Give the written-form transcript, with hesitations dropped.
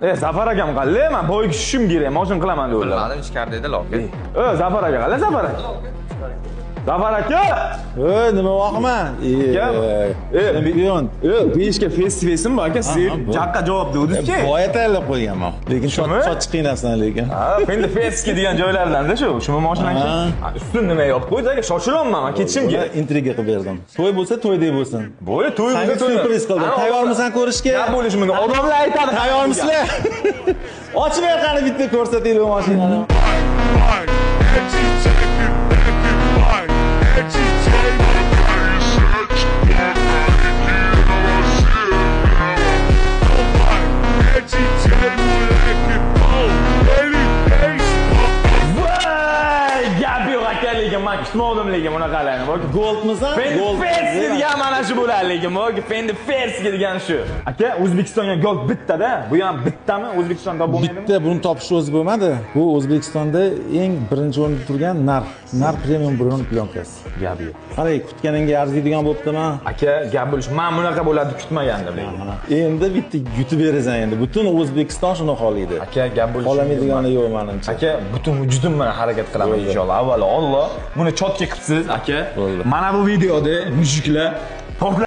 Zafar akam qalay? Man boyga tushishim kerak, moshin qilaman deb o'yladim. Bilmadim, ichkarida edi loka. Zafar aka qalay, Zafar aka? Zafar aka! Ey, nima voqima? Chempion. Beshga face face'im bor aka, siz jaqqa javob degdingiz-ki. Boya tayyorlab qo'yganman. Lekin soch qiynasdan lekin. Ha, Fendi Feski degan joylardan-da shu. Shumi mashinani? Ha. Ustun nima yopib qo'ydi aka, shoshilyapman, man ketishim kerak. Intriga qilib berdim. To'y bo'lsa to'ydek bo'lsin. Bo'yi to'y Sanga bo'lsa to'y. syurpriz qildim. Tayyormisan ko'rishga? Gap bo'lishi mumkin. Odamlar aytadi. Tayyormisizlar? Ochib ber qani, bitta ko'rsataylik bu mashinani. Voy, gap yo'q aka, lekin man kutmadim lekin bunaqalarni. Goldmisan? Fendi Gold. Feski degan mana shu bo'ladi lekin, Fendi Feski degan shu. Aka, O'zbekistonga gold bittada, bu ham bittami? O'zbekistonda bo'lmaydimi? Bitta buni topish o'zi bo'lmadi. Bu O'zbekistonda eng birinchi o'rinda turgan narx. Narx premium bron plyonkasi. Gap yo'q. Qarang, kutganingga arziydigan bo'ptimi? Aka, gap bo'lish. Men bunaqa bo'ladi deb kutmagandim lekin. Endi bitta yutib berasan endi. Butun O'zbekiston shuni xohlaydi. Aka, gap bo'lish. Xohlamaydigani yo'q menimcha. Aka, butun vujudim bilan harakat qilaman inshaalloh. Avvalo Alloh buni chotga qilibsiz, aka. Bo'ldi. Mana bu videoda mushuklar portla